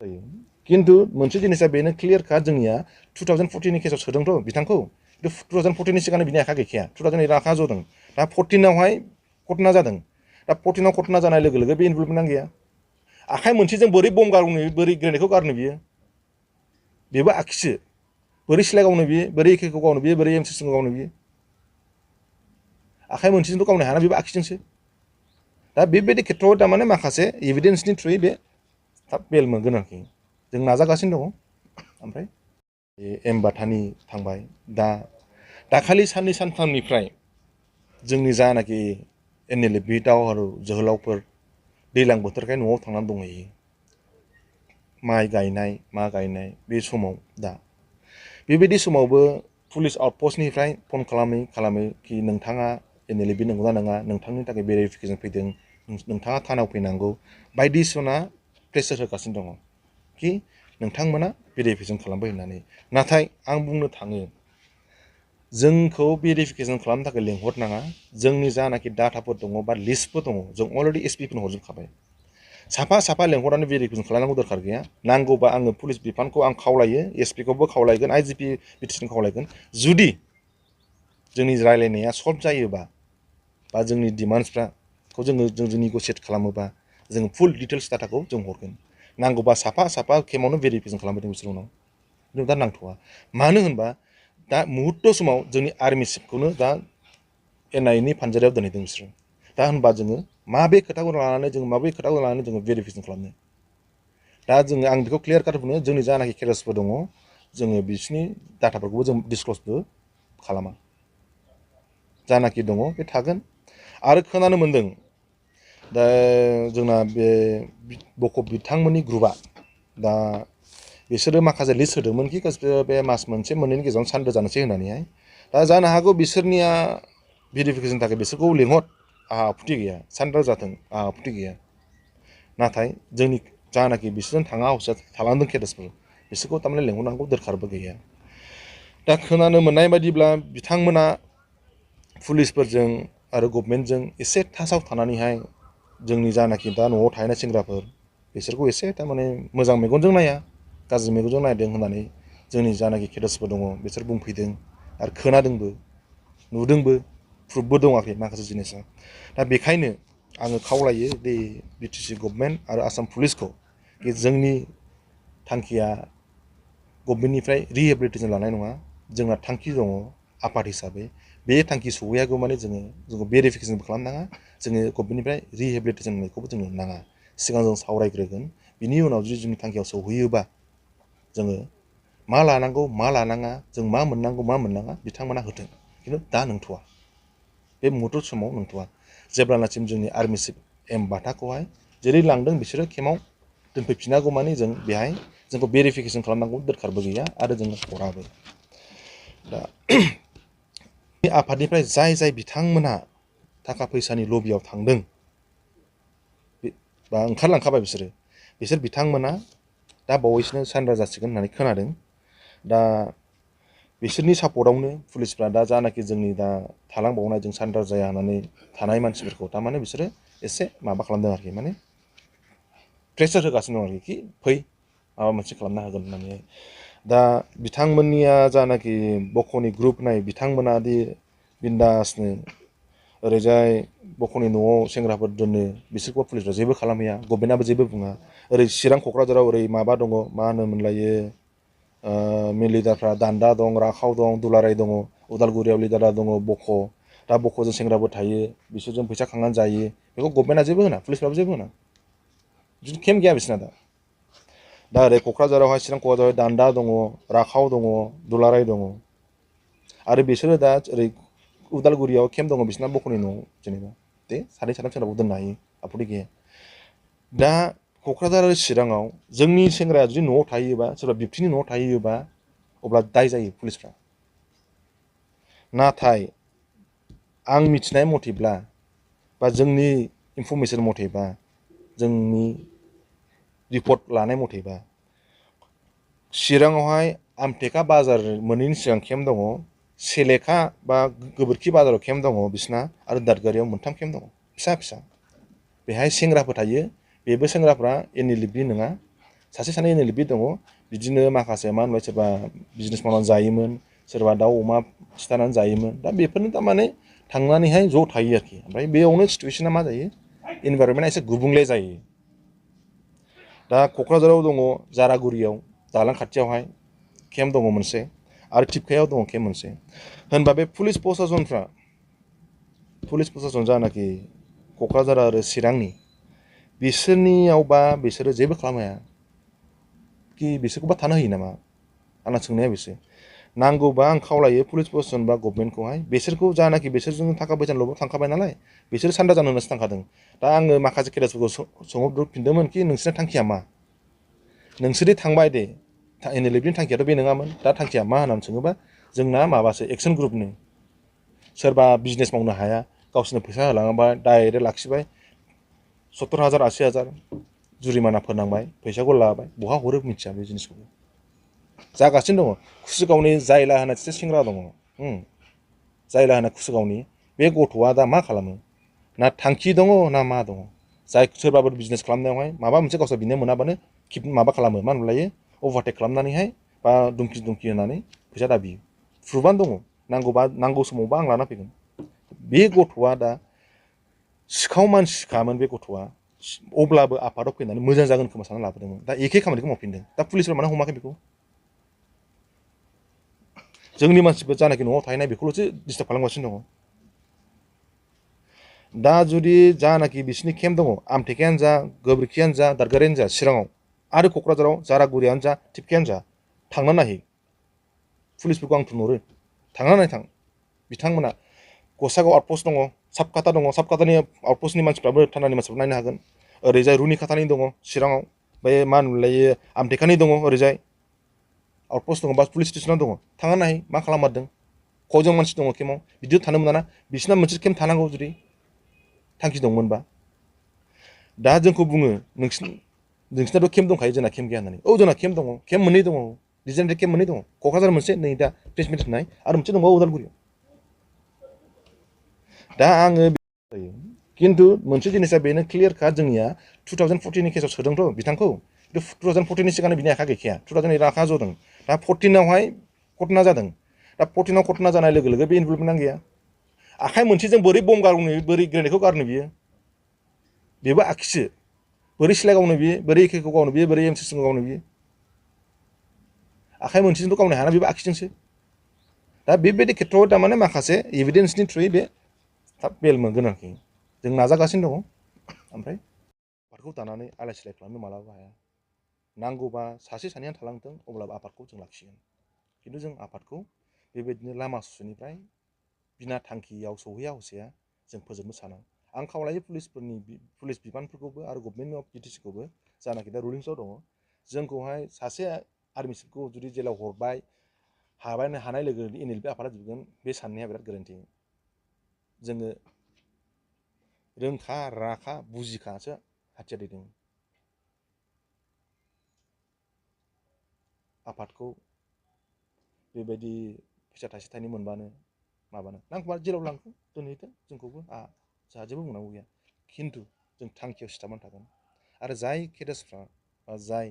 किन्तु मोनसे जिनिसा बेनो क्लियार खा जोंनिया 2014 नि केसाव सोदोंथ' बिथांखौ 2014 नि सिगांनो बिनि आखा गैखाया 2008 आखा जदों दा 14 आवहाय घटना जादों दा 14 आव घटना जानाय लोगो लोगो बे इनभल्भमेन्ट गैया आखाइ मोनसेजों बोरै बम गारनो बोरै ग्रेनेडखौ गारनो बियो बेबो आखिसो बोरै सिलाइ गावनो बियो बोरै एकेखौ गावनो बियो बोरै एम16 गावनो बियो आखाइ मोनसेजोंथ' गावनो हायाना बेबो आखिजोंसो दा बेबायदि खेथ्रआव थारमाने माखासे एभिडेन्सनि थ्रुयै बे थाब बेल मोनगोन आरोखि जों नाजागासिनो दङ ओमफ्राय एमबाथानि थांबाय दा दाखालि साननै सानथामनिफ्राय जोंनि जानाखि NLFB दावहारु जोहोलावफोर दैज्लां बोथोरखाय न'आव थांनानै दंहैयो माइ गायनाय मा गायनाय बे समाव दा बेबायदि समावबो पुलिस आउटपस्टनिफ्राय फन खालामै कि नोंथाङा NLFB नंगौना नङा नोंथांनि थाखाय भेरिफिकेसन फैदों नोंथाङा थानायाव फैनांगौ बायदिसिना प्रेसार होगासिनो दङ कि नोंथांमोना भेरिफिकेसन खालामबाय होननानै नाथाय आं बुंनो थाङो जोंखौ भेरिफिकेसन खालामनो थाखाय लेंहरनाङा जोंनि जानाखि डाटाफोर दङ बा लिस्टफोर दङ जों अलरेडि SPफोरनो हरजोबखाबाय साफा साफा लेंहरनानै भेरिफिकेसन खालामनांगौ दरखार गैया नांगौबा आङो पुलिस बिफानखौ आं खावलायो SPखौबो खावलायगोन IGP बिटिसिखौ खावलायगोन जुदि जोंनि रायलायनाया सल्भ जायोबा बा जोंनि डिमान्ड्सफ्राखौ जों निगसियेट खालामोबा जों फुल डिटेल्स डाटाखौ जों हरगोन नांगौबा साफा साफा खेमावनो भेरिफिकेसन खालामबाय बिसोर उनाव खिन्थु दा नांथ'वा मानो होनबा दा मुहुर्त समाव जोंनि आर्मि चिफखौनो दा NIA नि फानजारियाव दोनहैदों बिसोरो दा होनबा जोङो माबे खोथाखौ लानानै जोङो भेरिफिकेसन खालामनो दा जोङो आं बेखौ क्लियार काट बुङो जोंनि जानाखि केरेसफोर दङ जोङो बिसिनि डाटाफोरखौबो जों डिसक्लसबो खालामा जानाखि दङ बे थागोन आरो खोनानो मोन्दों दा जोंना बे बक' बिथांमोननि ग्रुपआ दा बिसोरो माखासे लिस्ट होदोंमोन कि बे मास मोनसे मोननैनि गेजेराव सानद जानोसै होननानैहाय दा जानो हागौ बिसोरनिया भेरिफिकेसननि थाखाय बिसोरखौ लिंहर आंहा आपत्ति गैया सानद जाथों आंहा आपत्ति गैया नाथाय जोंनि जानाखि बिसोरजों थाङा हसिया थालांदों केरेसफोर बिसोरखौ थारमाने लेंहरनांगौ दरखारबो गैया दा खोनानो मोननाय बायदिब्ला बिथांमोना पुलिसफोरजों आरो गभमेन्टजों एसे टाचाव थानानैहाय जोंनि जानाखि दा न'आव थाहैनाय सेंग्राफोर बिसोरखौ एसे थारमाने मोजां मेगनजों नाया गाज्रि मेगनजों नायदों होननानै जोंनि जानाखि केडेट्सफोर दङ बिसोर बुंफैदों आरो खोनादोंबो नुदोंबो प्रुफबो दङाखै माखासे जिनिसा दा बेखायनो आङो खावलायो बे BTC गभर्नमेन्ट आरो आसाम पुलिसखौ कि जोंनि थांखिया गभर्नमेन्टनिफ्राय रिहेबिलिटेसन लानाय नङा जोंना थांखि दङ आफाद हिसाबै बे थांखि सहैयागौ माने जोङो भेरिफिकेसनबो खालामनाङा जोङो गभर्नमेन्टनिफ्राय रिहेबिलिटेसन होनायखौबो जोंनो नाङा सिगां जों सावरायग्रोगोन बिनि उनाव जुदि जोंनि थांखियाव सौहैयोबा जोङो मा लानांगौ मा लानाङा जों मा मोननांगौ मा मोननाङा बिथांमोना होथों खिन्थु दा नंथ'वा बे मुहुर्त समाव नंथ'वा जेब्लानासिम जोंनि आर्मि चिफ एम बाथाखौहाय जेरै लांदों बिसोरो केम्पआव दोनफैफिनागौ मानि जों बेहाय जोंखौ भेरिफिकेसन खालामनांगौ दरखारबो गैया आरो जोङो हराबो दा आफादनिफ्राय जाय बिथांमोनहा थाखा फैसानि लबियाव थांदों बा ओंखारलांखाबाय बिसोर बिथांमोना दा बावैसोनो सारेन्डार जासिगोन होननानै खोनादों दा बिसोरनि सापर्टआवनो पुलिसफ्रा दा जानाखि जोंनि दा थालांबावनाय जों सारेन्डार जाया होननानै थानाय मानसिफोरखौ थारमाने बिसोरो एसे माबा खालामदों आरोखि माने प्रेसार होगासिनो दं आरोखि फै माबा मोनसे खालामना होगोन होननानै दा बिथांमोननिया जानाखि बक'नि ग्रुप नाय बिथांमोना दि बिन्दासनो ओरैजाय बक'नि न'आव सेंग्राफोर दोनो बिसोरखौ पुलिसफ्रा जेबो खालामहैया गभर्नमेन्टआबो जेबो बुङा ओरै चिरां क'क्राझाराव ओरै माबा दङ मा होनोमोनलायो मेन लिडारफ्रा दान्दा दं राखाव दं दुलाराय दङ उदालगुरियाव लिडारा दङ बक' दा बक'जों सेंग्राफोर थायो बिसोरजों फैसा खांनानै जायो बेखौ गभर्नमेन्टआ जेबो होना पुलिसफ्राबो जेबो होना बिदिनो केम्प गैया बिसोरना दा ओरै क'क्राझारावहाय चिरां क'क्राझाराव दान्दा दङ राखाव दङ दुलाराय दङ आरो बिसोरो दा ओरै उदालगुरियाव केम्प दङ बिसोरना बक'नि न'आव जेनेबा दे सानै साथाम सेंग्राखौ दोननो हायो आपत्ति गैया दा क'क्राझार आरो चिराङाव जोंनि सेंग्राया जुदि न'आव थायोबा सोरबा बिबथिनि न'आव थायोबा अब्ला दाय जायो पुलिसफ्रा नाथाय आं मिथिनाय मथेब्ला बा जोंनि इनफरमेसन मथेबा जोंनि रिपर्ट लानाय मथेबा चिराङावहाय आमटेका बाजार मोनैनि सिगां केम्प दङ सेलेखा बा गोबोरखि बाजाराव केम्प दङ बिसिना आरो दादगारियाव मोनथाम केम्प दङ फिसा फिसा बेहाय सेंग्राफोर थायो बेबो सेंग्राफ्रा NLFB नङा सासे सानै एनएलपि दङ बिदिनो माखासे मा होनबाय सोरबा बिजनेस मावनानै जायोमोन सोरबा दाउ अमा सिथारनानै जायोमोन दा बेफोरनो थारमाने थांनानैहाय ज' थायो आरोखि ओमफ्राय बेयावनो सिटुवेसना मा जायो इनभाइरनमेन्टआ एसे गुबुंले जायो दा क'क्राझाराव दङ जारागुरियाव दालां खाथियावहाय केम्प दङ मोनसे आरो टिपकायाव दङ केम्प मोनसे होनबा बे पुलिस प्रसासन जानाखि क'क्राझार आरो चिरांनि बिसोरनियावबा बिसोरो जेबो खालामनो हाया कि बिसोरखौबा थानो होयो नामा आंना सोंनाया बेसो नांगौबा आं खावलायो पुलिस प्रशासन बा गभर्नमेन्टखौहाय बिसोरखौ जानाखि बिसोरजों थाखा फैसा ल'बो थांखाबाय नालाय बिसोर सान्दा जानो होननासो थांखादों दा आङो माखासे केडेट्सफोरखौ सोंहरफिनदोंमोन कि नोंसिना थांखिया मा नोंसोरदि थांबाय दे एनएलएफनि थांखियाथ' बे नङामोन दा थांखिया मा होननानै सोङोबा जोंना माबासो एक्सन ग्रुपनो सोरबा बिजनेस मावनो हाया गावसोरनो फैसा होलाङाबा डाइरेक्ट लाखिबाय 70,000 80,000 जुरिमाना फोनांबाय फैसाखौ लाबाय बहा हरो मिथिया बे जिनिसखौ जागासिनो दङ कुसुगावनि जायला होननाय सासे सेंग्रा दङ जायला होननाय कुसुगावनि बे गथ'आ दा मा खालामो ना थांखि दङ ना मा दङ जाय सोरबाफोर बिजनेस खालामनायावहाय माबा मोनसे गावसोर बिनो मोनाबानो माबा खालामो मा होनलायो अभारटेक खालामनानैहाय बा दुमखि होनानै फैसा दाबियो प्रुफआनो दङ नांगौबा नांगौ समावबा आं लाना फैगोन बे गथ'आ दा सिखाव मानसिखामोन बे गथ'आ अब्लाबो आफादाव फैनानै मोजां जागोन खोमा सानना लाबोदोंमोन दा एखे खामानिखौ मावफिनदों दा पुलिसफोरा मानो हमाखै बेखौ जोंनि मानसिफोर जानाखि न'आव थाहैनाय बेखौल'सो डिस्टार्ब खालामगासिनो दङ दा जुदि जानाखि बिसिनि केम्प दङ आमथेखायानो जा गोबोरखियानो जा दादगारियानो जा चिराङाव आरो क'क्राझाराव जारागुरियानो जा टिपकायानो जा थांनानै नायहै पुलिसफोरखौ आं थुनहरो थांनानै नायथां बिथांमोना गसाइगाव आउटपस्ट दङ साबकाटा दङ साबकाटानि आउटपस्टनि मानसिफ्राबो थानानि मानसिफ्राबो नायनो हागोन ओरैजाय रुनिकाटानि दङ चिराङाव बे मा होनोमोनलायो आमथेखानि दङ ओरैजाय आउटपस्ट दङ बा पुलिस स्टेसनाव दङ थांनानै नायहै मा खालाममारदों कयजन मानसि दङ केम्पआव बिदियाव थानो मोना ना बिसिना मोनसे केम्प थानांगौ जुदि थांखि दंमोनबा दा जोंखौ बुङो नोंसिनाथ' केम्प दंखायो जोंना केम्प गैया होननानै औ जोंना केम्प दङ केम्प मोननै दङ डिजाइननि केम्प मोननै दङ क'क्राझार मोनसे नै दा प्रेसमिट होनाय आरो मोनसे दंबावो उदालगुरियाव दा आङो खिन्थु मोनसे जिनिसा बेनो क्लियारखा जोंनिया 2014नि केसाव सोदोंथ' बिथांखौ 2014नि सिगांनो बिनि आखा गैखाया 2008 आखा जदों दा 14आवहाय घटना जादों दा 14आव घटना जानाय लोगो लोगो बे इनभल्भमेन्टआ गैया आखाइ मोनसेजों बोरै बम गारनो बोरै ग्रेनेडखौ गारनो बियो बेबो आखिसो बोरै सिलाइ गावनो बियो बोरै एकेखौ गावनो बियो बोरै एम16 गावनो बियो आखाइ मोनसेजोंथ' गावनो हायाना बेबो आखिजोंसो दा बेबायदि खेथ्रआव थारमाने माखासे एभिडेन्सनि थ्रुयै बे थाब बेल मोनगोन आरोखि जों नाजागासिनो दङ ओमफ्राय आफादखौ दानानै आलाय सिलाय खालामनो मालाबा हाया नांगौबा सासे सानैया थालांथों अब्लाबो आफादखौ जों लाखिगोन खिन्थु जों आफादखौ बेबायदिनो लामा ससेनिफ्राय बिना थांखियाव सौहैया हसेया जों फोजोबनो साना आं खावलायो पुलिस बिबानफोरखौबो आरो गभर्नमेन्ट अफ बिटिसिखौबो जानाखि दा रुलिंसआव दङ जोंखौहाय सासे आर्मि चिफखौ जुदि जेलाव हरबाय हानाय लोगो लोगो एनएलपि आफादा जोबगोन बे साननाया बिराद गोरोन्थि जोङो रोंखा राखा बुजिखासो हाथियार दैदों आफादखौ बेबायदि फैसा थाइसे थाइनै मोनबानो माबानो नांगौबा जेराव लांखो दोनहैथों जोंखौबो जोंहा जेबो बुंनांगौ गैया खिन्थु जों थांखियाव सिथाबनानै थागोन आरो जाय केडेट्सफ्रा बा जाय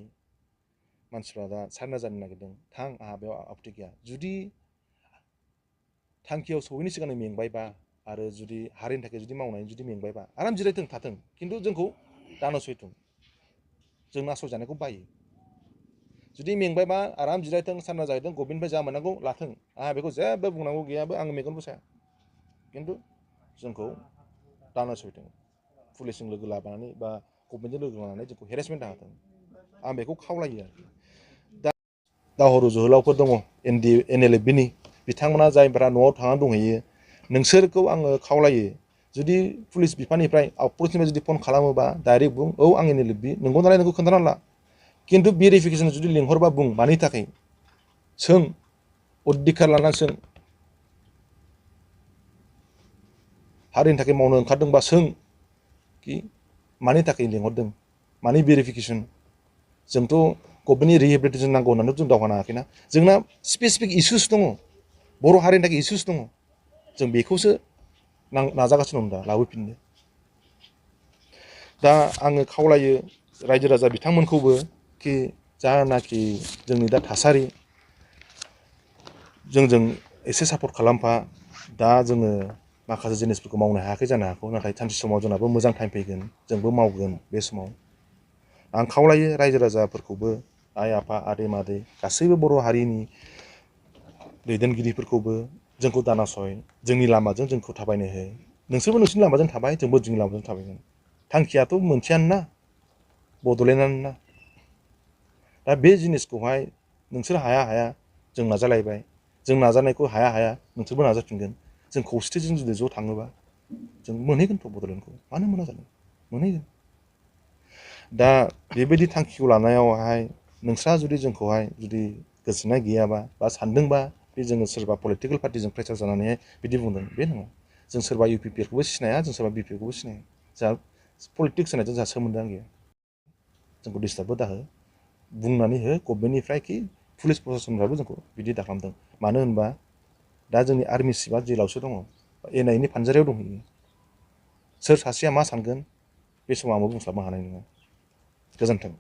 मानसिफ्रा दा सारेन्डार जानो नागिरदों थां आंहा बेयाव आपत्ति गैया जुदि थांखियाव सहैनो सिगांनो मेंबायबा आरो जुदि हारिनि थाखाय जुदि मावनानै जुदि मेंबायबा आराम जिरायथों थाथों खिन्थु जोंखौ दानसयथों जों नासयजानायखौ बायो जुदि मेंबायबा आराम जिरायथों सारेन्डार जाहैथों गभर्नमेन्टनिफ्राय जा मोननांगौ लाथों आंहा बेखौ जेबो बुंनांगौ गैयाबो आं मेगनबो साया खिन्थु जोंखौ दानसयथों पुलिसजों लोगो लानानै बा गभर्नमेन्टजों लोगो लानानै जोंखौ हेरेसमेन्ट दाहोथों आं बेखौ खावलायो आरो दा दावहारु जोहोलावफोर दङ एनएलएफबिनि बिथांमोना जायफ्रा न'आव थानानै दंहैयो नोंसोरखौ आङो खावलायो जुदि पुलिस बिफाननिफ्राय आउटपस्टनिफ्राय जुदि फन खालामोबा डाइरेक्ट बुं औ आं एनएलएफबि नंगौ नालाय नोंखौ खोन्थानानै ला खिन्थु भेरिफिकेसन जुदि लिंहरबा बुं मानि थाखाय सों अधिकार लानानै सों हारिनि थाखाय मावनो ओंखारदोंबा सों कि मानि थाखाय लिंहरदों मानि भेरिफिकेसन जोंथ' गभर्नमेन्टनि रिहेबिलिटेसन नांगौ होननानै जों दावहा नाङाखैना जोंना स्पेसिफिक इसुस दङ बर' हारिनि थाखाय इसुस दङ जों बेखौसो नाजागासिनो दं दा लाबोफिननो दा आङो खावलायो रायजो राजा बिथांमोनखौबो कि जानाखि जोंनि दा थासारि जोंजों एसे सापर्ट खालामफा दा जोङो माखासे जिनिसफोरखौ मावनो हायाखै जानो हागौ नाथाय सानसे समाव जोंनाबो मोजां टाइम फैगोन जोंबो मावगोन बे समाव आं खावलायो रायजो राजाफोरखौबो आइ आफा आदै मादै गासैबो बर' हारिनि दैदेनगिरिफोरखौबो जोंखौ दानासय जोंनि लामाजों जोंखौ थाबायनो हो नोंसोरबो नोंसिनि लामाजों थाबाय जोंबो जोंनि लामाजों थाबायगोन थांखियाथ' मोनसेयानो ना बड'लेण्डआनो ना दा बे जिनिसखौहाय नोंसोर हाया हाया जों नाजालायबाय जों नाजानायखौ हाया हाया नोंसोरबो नाजाफिनगोन जों खौसेथिजों जुदि ज' थाङोबा जों मोनहैगोनथ' बड'लेण्डखौ मानो मोना जानो मोनहैगोन दा बेबायदि थांखिखौ लानायावहाय नोंस्रा जुदि जोंखौहाय जुदि गोसोनाय गैयाबा बा सानदोंबा बे जोङो सोरबा पलिटिकेल पार्टिजों प्रेसार जानानैहाय बिदि बुंदों बे नङा जों सोरबा इउ पि पि एलखौबो सिनाया जों सोरबा बि पि एलखौबो सिनाया जोंहा पलिटिक्स होनायजों जोंहा सोमोन्दोआनो गैया जोंखौ डिस्टार्बबो दाहो बुंनानै हो गभर्नमेन्टनिफ्राय कि पुलिस प्रशासनफ्राबो जोंखौ बिदि दा खालामदों मानो होनबा दा जोंनि आर्मि चिफआ जेलावसो दङ एन आइ ए नि फानजारियाव दंहैयो सोर सासेया मा सानगोन बे समाव आंबो बुंस्लाबनो हानाय नङा गोजोन्थों